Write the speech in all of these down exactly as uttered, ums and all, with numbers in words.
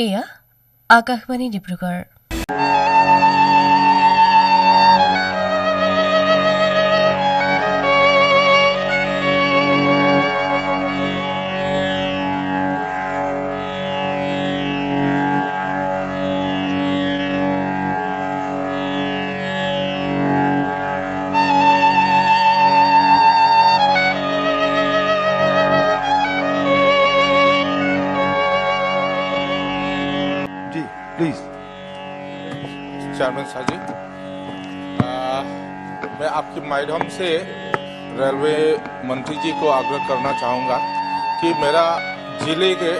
এয়া আকাশবাণী ডিব্ৰুগড়। जी, please. Chairman साहब जी, आ, मैं आपके माध्यम से रेलवे मंत्री जी को आग्रह करना चाहूँगा कि मेरा जिले के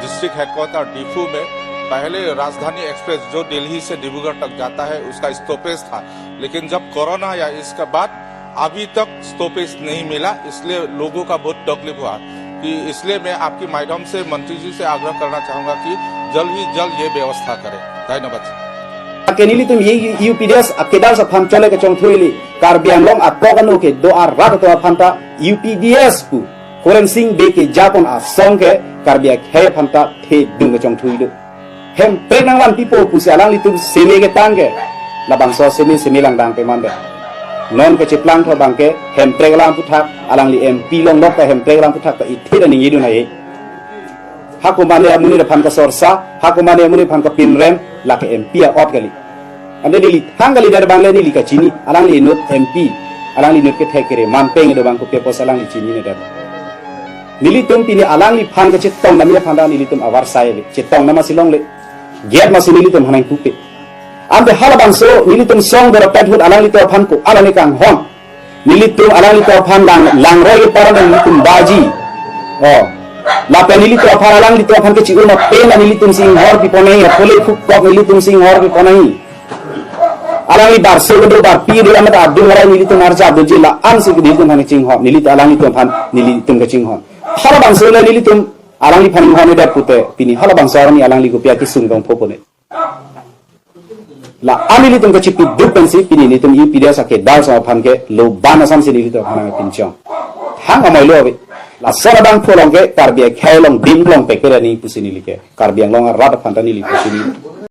डिस्ट्रिक्ट हेडक्वार्टर डीफू में पहले राजधानी एक्सप्रेस जो दिल्ली से डिब्रूगढ़ तक जाता है, उसका स्टॉपेज था, लेकिन जब कोरोना आया, इसके बाद अभी तक स्टॉपेज नहीं मिला, इसलिए लोगों का बहुत तकलीफ हुआ। कि इसलिए मैं आपके माध्यम से मंत्री जी से आग्रह करना चाहूँगा कि जल्द ही जल्द ये व्यवस्था करें। धन्यवाद। Ke nelitum ye U P D S akedar aphan chole kechongthuili, Karbi Anglong akok anu kedo arat atum aphan ta U P D S pu, Horen Sing Bey kejapon asong ke Karbi akhei aphan ta thedung kechongthuilo. Hemprek nangvanpipo pusi alanglitum seme ketang ke, labangso seme seme langdang pemande. Non kecheplang tho abangke Hemprek alam aphuthak, alangli M P longlok ta Hemprek alam aphuthak ta ithir aningjedun hai. Hako mane amonit aphan kasorsa, hako mane amonit aphan kapinrem, lake M P a-ot kali. Ante neli thang kalidet abang le neli kachini, alangli inut M P, alangli inut kethek kere, manpeng do abang kopi apotsi alangli chininedet. Nelitum pini alangliphan kachetong dam aphan ta nelitum avarsai le, chetong dam si longle, gate masi nelitum hanang pupe. Ante halabangso nelitum song dora pet hut alanglitum aphan ko, alani kanghon. Nelitum alanglitum aphan lang, langroi ke paran nelitum baji. Oh. Lapen nelitum aphan alanglitum aphan kechiruna pena nelitum si inghor piponai, apole phukok nelitum si inghor piponai. Alangli barso kedo barpi kedo amat adung arai nelitum arjap doji la-an si nelitum aphan chinghon, nelitum alanglitum aphan nelitum kachinghon. Halabangso le nelitum alangliphan inghonnedet pute, pini halabangso arni alangli kopi akesung dong phopone. La-an nelitum kachipiduk pensi pini nelitum U P D S akedar aphan ke lo ban asam si nelitum aphan nangpinchong. Thang amoilo ave. Lason abangphu along ke Karbi akhei along dim long pekere ni pusi neli ke Karbi Anglong arat aphan ta neli pusi ni.